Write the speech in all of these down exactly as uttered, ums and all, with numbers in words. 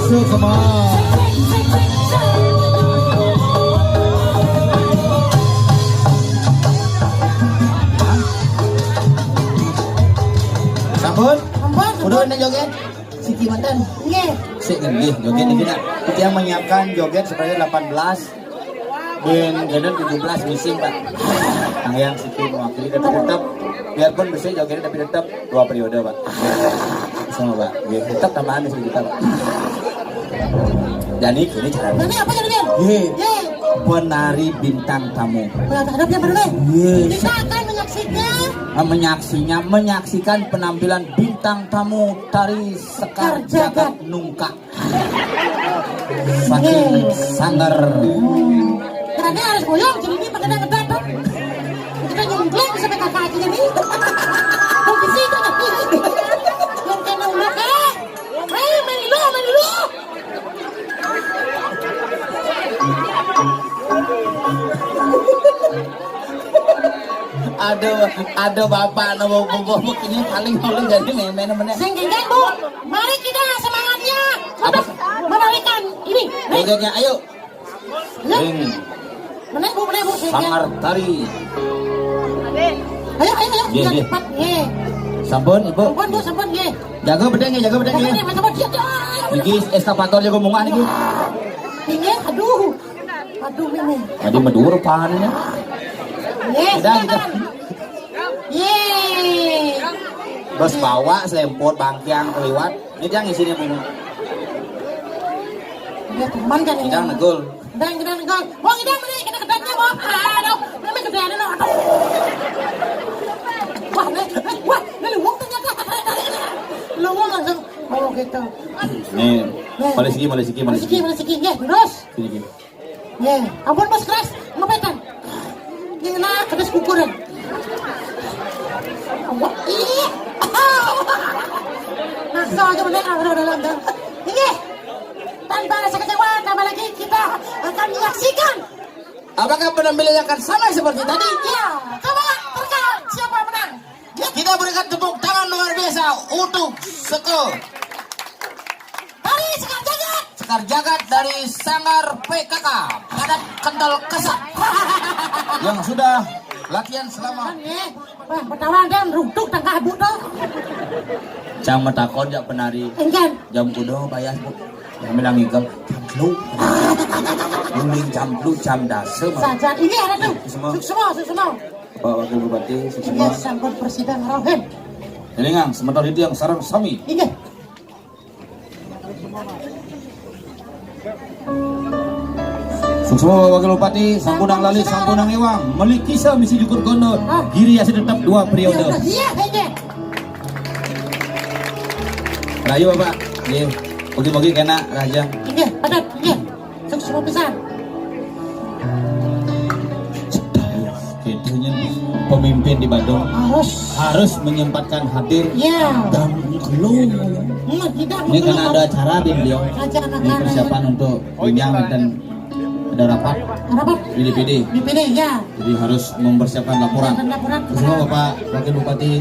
Tuh, semua. Sampun? Sampun, sampun. Udah nih joget? Siki manten. Nggih. Sik nggih, joget niki nak. Kita menyiapkan joget sebanyak delapan belas. Dan joget tujuh belas missing, Pak. Yang siki mewakili, tapi tetap, biarpun besok joget tapi tetap dua periode, Pak. Sama, Pak. Nggih, tetap tambahan di kita, Pak. Jadi gini caranya. Nanti apa jadinya? Ye. Ye. Penari bintang tamu. Nah, ada yang bener. Ye. Kita akan menyaksikan. Ah, menyaksinya, menyaksikan penampilan bintang tamu tari Sekar Sekar Jagat Jagat. Nungka. Saking Ye. Sanggar. Karena harus boyong, jadi ini pakai dapet dapet. Kita nyungkling sampai kakak aja nih. Mau di situ tapi. Yang kena ulah, eh. Hei, main dulu, main dulu. Aduh, aduh, bapak, no, ini paling, paling jadi main-main, mana? Sing genggam, Bu. Mari kita semangatnya untuk Apa? Menarikan ini. Nih. Jogetnya, ayo. Yuk. Ring. Mana, Bu, mana, Bu, sing Sangar tari. Ayo, ayo, ayo, Ye, biar ye. Cepat, ye. Sampun, Ibu. Sampun, Bu, sampun, ye. Jaga bedeng ya, jaga bedeng ya. Sampun, sampun, ye. Niki eskavator jago munggah niki. Ini, aduh. Aduh, ini. Tadi medur pahannya. Ye, Udah, silakan. Gitu. Yeay. Bos bawa selemput bangkiang keliwat. Ini yang isinya bunga. Dia teman kan ini. Idang negul. Idang, idang negul. Wong idang mana? Kita kedapnya, Bos. Aduh, ini kedapnya, no. Aduh. Wah, ini, ini, wah, ini luwung ternyata. Luwung langsung. Oh, gitu. Nih, Nih. Malis iki, malis iki, malis Malis iki, iki. Malis iki. Ya, terus. Sini, sini. Ye, ampun Bos Kras, ngepetan. Ini lah, kedes kukuran. Wah, iya. Maksa aja bener, kalau udah nonton. Ini, tanpa rasa kecewa, tambah lagi kita akan menyaksikan. Apakah penampilannya akan sama seperti tadi? Iya, coba terka siapa menang. Kita berikan tepuk tangan luar biasa untuk Seke. Tari Sekar Jagat. Sekar Jagat dari Sanggar P K K, Padat Kental Kesat. Yang sudah latihan selama Kan, ye. Wah, betawa dan rungtuk tangkah bu tuh. Cang metakon jak penari. Enggak. Jam kudo bayas, Bu. Yang bilang ngigel, jam telu. Mending jam telu, jam dasa, Bang. Saja. Ini ada tuh. Semua. Suksma, suksma. Pak Wakil Bupati, Iya, suksma. Sampun presiden rohen. Ini ngang, sementara itu yang sarang sami. Iya. Suksma Wakil Bupati, sampunang lali, sampunang iwang. Melikisa misi jukut gondo, Ah. Giri Asih tetap dua periode. Iya, iya. Rayu, Bapak. Iya. Bagi-bagi kena raja. Iya, padat, iya. Suksma pisan. Gitu nya, pemimpin di Badung Harus. Harus menyempatkan hadir Iya. Dan keluar. Hmm, tidak Ini karena ada acara di beliau. Acara Ini anak-anak. Persiapan untuk Ini kan ada rapat Rapat. Di D P D. D P D, ya. Jadi harus mempersiapkan laporan. Laporan, laporan. Semua Bapak Wakil Bupati.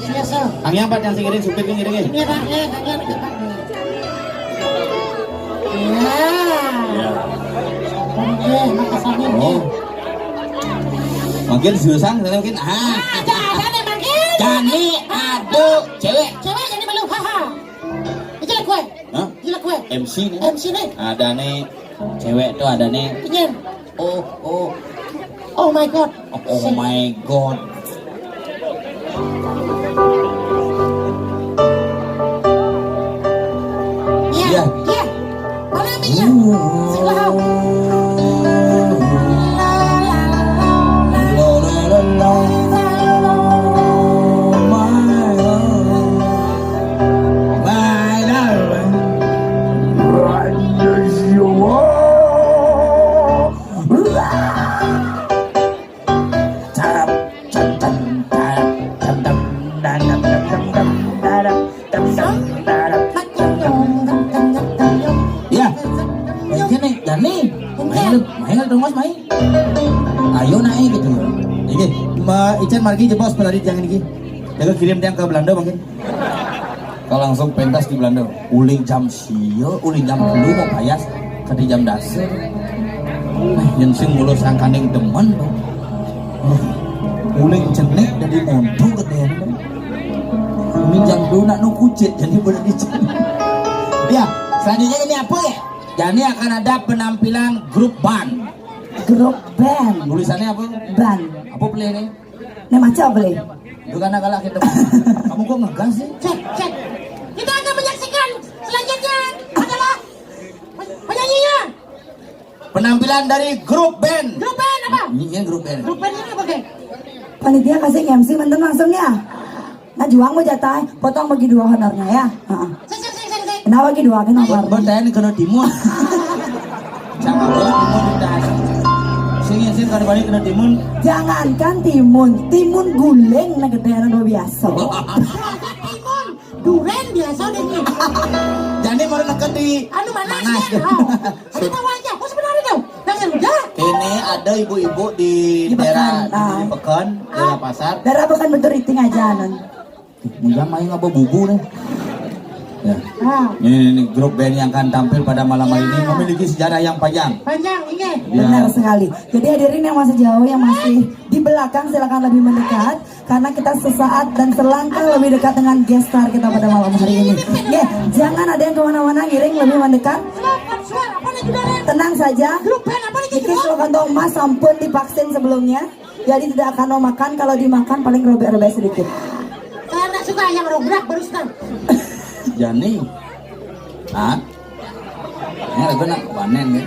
Iya, sir. Angin apa yang ngiring, supir ngiring, ya? Iya, Pak. Iya, iya, iya, Pak. Iya. Ya. Oke, makasih, Oh. Makin susah, mungkin. Ah. Ah, ada, ada nih, Bang. Jani, aduh, cewek. Cewek jadi malu, haha. Itu lah gue. Hah? Gila gue. M C nih. M C nih. Ada nih cewek tuh, ada nih. Penyen. Oh, oh. Oh my God. Oh, oh my God. Iya, Iya. Iya. Mana minyak? Sing lahap. Ya, ini nih, Dani. Main, main dong, Mas, main. Ayo naik gitu. Ini, Mbak Ican margi jebos pelari jangan iki. Jaga kirim dia ke Belanda mungkin. Kalau langsung pentas di Belanda, uling jam sia, uling jam telu mau payas, kadi jam dasa. Nah, yang sing mulus angkaning demen tuh. Uling cenik jadi monto gedéan tuh. Ini jam dulu nak nu kucit jadi boleh dicit. Ya, selanjutnya ini apa ya? Jadi akan ada penampilan grup band. Grup band. Tulisannya apa? Band. Apa play nih? Nih macam apa play? Itu karena kalau kita kamu kok ngegas sih? Cek, cek. Kita akan menyaksikan selanjutnya adalah penyanyinya. Penampilan dari grup band. Grup band apa? Ini grup band. Grup band ini apa, Dek? Panitia kasih M C manten langsung ya. Nah, juang mau jatah, potong bagi dua honornya ya. Heeh. Sing, sing, sing, sing, sing. Kenapa bagi dua kan honor? Bertanya kena timun. Jangan timun udah. Sing sing kada balik kena timun. Jangankan timun, timun guling nah gedé anu biasa. Timun, duren biasa deh. Jadi mau neket di anu mana sih? Oh. Ada tahu aja, aku sebenarnya tahu. Nah, ya udah. Ini ada ibu-ibu di daerah di Pekan, daerah pasar. Daerah Pekan betul riting aja, non. Mujang main apa bubu nih? Ya. Ini, ini grup band yang akan tampil pada malam hari ini memiliki sejarah yang panjang. Panjang, iya. Ya. Benar sekali. Jadi hadirin yang masih jauh, yang masih di belakang, silakan lebih mendekat karena kita sesaat dan selangkah lebih dekat dengan guest star kita pada malam hari ini. Oke, jangan ada yang kemana-mana, ngiring lebih mendekat. Selamat suara, apa nih, Judara? Tenang saja. Grup band apa nih, Niki Judara? Slogan Thomas sampun divaksin sebelumnya. Jadi tidak akan mau makan, kalau dimakan paling robek-robek sedikit. Saya nggak suka yang rograk barusan. Jani. Hah? Ini lagu nak panen ya.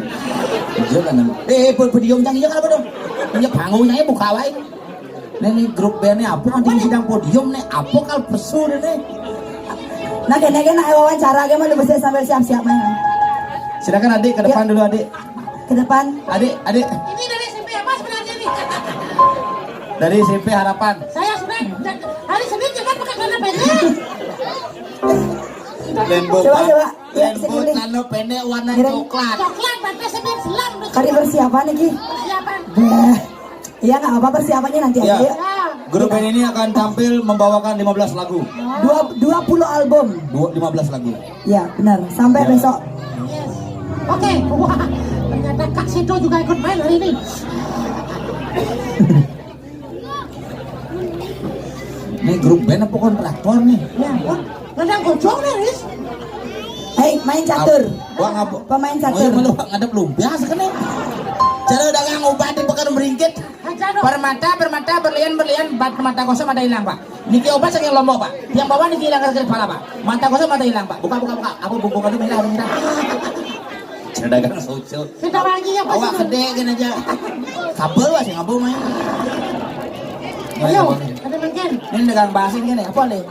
Iya kan. Eh, eh, podium yang iya kan apa dong? Iya panggungnya buka wae. Nih, nih grup bandnya apa nanti sidang podium nih? Apa kal pesu nih? Nah, kena kena wawancara gimana bisa sambil siap-siap main. Silakan adik ke depan dulu adik. Ke depan. Adik, adik. Ini dari S M P apa sebenarnya nih? Dari S M P Harapan. Saya sudah hari Senin jangan pakai celana pendek. Lembo. Coba, coba. Ya, lembo sekeliling. Celana pendek warna coklat. Coklat, pakai semen selam. Kali persiapan nih, Ki. Persiapan. Bah. Iya, nggak apa-apa, persiapannya nanti aja, yuk. Ya. Grup band ini akan tampil membawakan lima belas lagu. Dua, dua puluh album. Dua, lima belas lagu. Ya, benar. Sampai besok. Yes. Oke, wah, ternyata Kak Sedo juga ikut main hari ini. Ini grup band apa kontraktor nih? Ya, kon-, nendang gojong nih, Riz. Hei, main catur. Wah, ngapa? Pemain catur. Oh, iya, malu ngadep lumpia sekene. Cara dagang obat di Pekan Meringkit. Permata, permata, berlian, berlian, bat permata kosong ada hilang, Pak. Niki obat saking Lombok, Pak. Yang bawah niki hilang ke kepala, Pak. Mata kosong mata hilang, Pak. Buka, buka, buka. Apa buku kadu merah, merah. Cara dagang soco. Kita lagi ya, Pak. Awak gede kan aja. Kabel wah sing ngabo main. Ayo, ada makan. Ini dagang basin kan ya? Apa nih?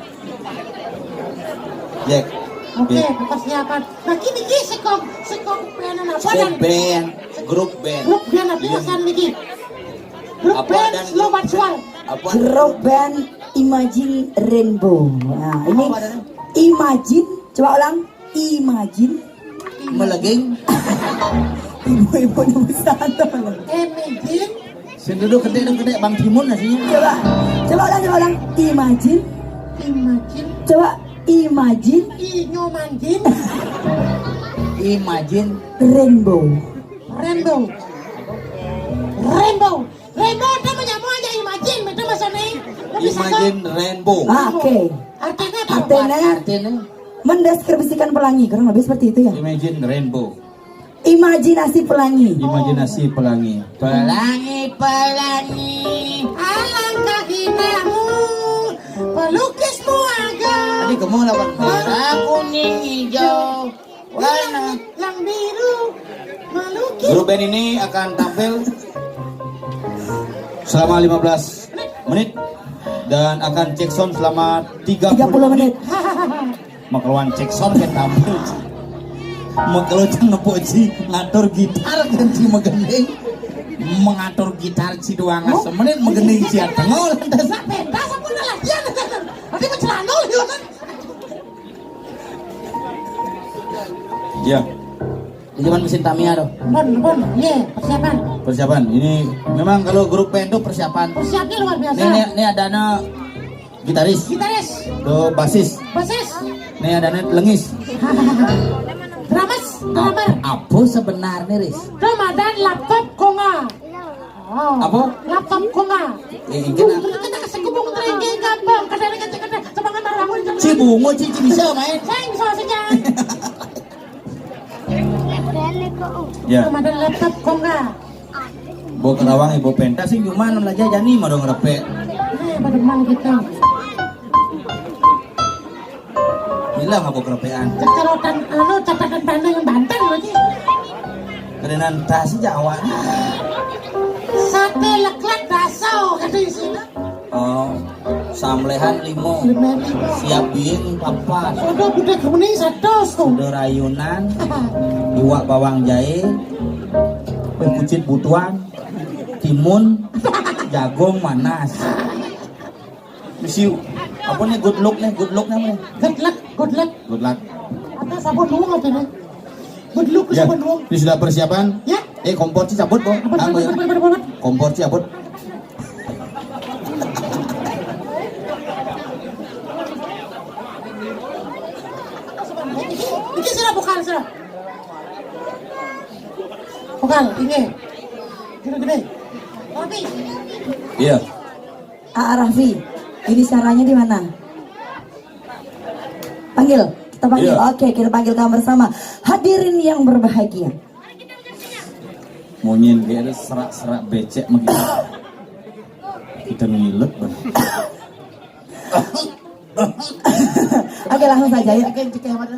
Jack. Oke, persiapan. Nah, kini ki sekok, sekok band apa dan band, grup band. Grup band apa? Iya. Pesan niki? Grup band dan slow but sure. Apa? Grup band Imagine Rainbow. Nah, ini apa adanya? Imagine, coba ulang. Imagine. Meleging. Ibu-ibu nu besar tuh. Imagine. Sing duduk gede dong gede Bang Timun nasinya. Coba. Coba ulang, coba ulang. Imagine. Imagine. Coba imagine. Inyo manjin. Imagine. Rainbow. Rainbow. Rainbow. Rainbow itu menyambung aja imagine, itu maksudnya. Imagine rainbow. Ah, oke. Artinya apa? Artinya, artinya mendeskripsikan pelangi, kurang lebih seperti itu ya. Imagine rainbow. Imajinasi pelangi. Imajinasi pelangi. Pelangi, pelangi. Alangkah indahmu pelukismu agam. Tadi kamu lawan merah, kuning, hijau, warna yang biru. Melukis. Grup band ini akan tampil selama lima belas menit dan akan cek sound selama tiga puluh menit. Makaluan cek sound kan tampil. Makaluan nepuk ci ngatur gitar kan ci megending. Mengatur gitar ci doang semenit megending ci tengol. Sampai dah sampai latihan. Nanti mencelana gitu kan. Ya. Ini cuman mesin Tamiya tuh. Pun, pun, iya, persiapan. Persiapan. Ini memang kalau grup band tuh persiapan. Persiapnya luar biasa. Ini, ini, ini ada anak gitaris. Gitaris. Tuh basis. Basis. Nih ada net lengis. Dramas, drama. Apa sebenarnya, Riz? Ramadan laptop konga. Oh. Apa? Laptop konga. Eh, ini kena. Terus kita kasih kubung terengge gampang. Kadang-kadang, kadang-kadang semangat orang. Ci bungo, ci, ci bisa main. Saya bisa saja. Ya. Ramadan laptop konga. Bo Kerawang, Ibu Penta sih cuma enam aja jani mau dong repek. Eh, pada mau kita. Hilang apa kerepean? Catatan, anu, catatan tanah yang Banten lagi. Kerenan tas Jawa. Sate leklek daso kata isinya. Oh, samlehan limo. Lima lima. Siap biing papat. Udah gede kemeni satu tuh. Udah rayunan. Iwak bawang jahe. Kue kucit butuan. Timun. Jagung manas. Misi apa nih, good look nih, good look nih. Good luck, good luck. Good luck. Apa sabun dulu apa ini? Good look ya, sabun dulu. Ini sudah persiapan. Ya. Eh, kompor sih cabut, Bo. Apa, apa, apa, apa, apa? Kompor sih cabut. Ini, ini sudah bukan, sudah. Bukan, ini. Gede-gede. Tapi. Iya. A A Raffi, ini caranya di mana? Panggil, kita panggil. Iya. Oke, kita panggil kamu bersama. Hadirin yang berbahagia. Munyin kayak ada serak-serak becek begitu. Kita ngilet banget. Oke, langsung saja ya. Oke, oke, oke.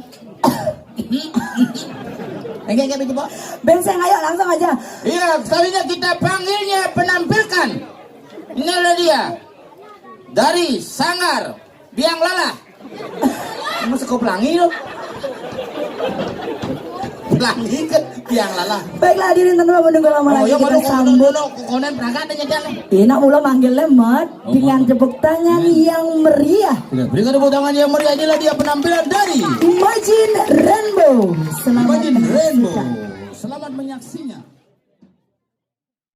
Oke, oke, oke, Bo. Benseng, ayo langsung aja. Iya, sekalinya kita panggilnya, penampilkan. Inilah dia. Dari Sanggar Biang Lalah. Emang sekop pelangi lo? Pelangi ke Biang Lalah. Baiklah, hadirin, tanpa menunggu lama lagi, kita sambut. Konen berangkat aja jalan. Enak mula manggil lemat. Oh, dengan tepuk tangan yang meriah. Oke, berikan tepuk tangan yang meriah. Inilah dia penampilan dari Imagine Rainbow. Selamat menyaksikan. Imagine Rainbow. Selamat menyaksinya.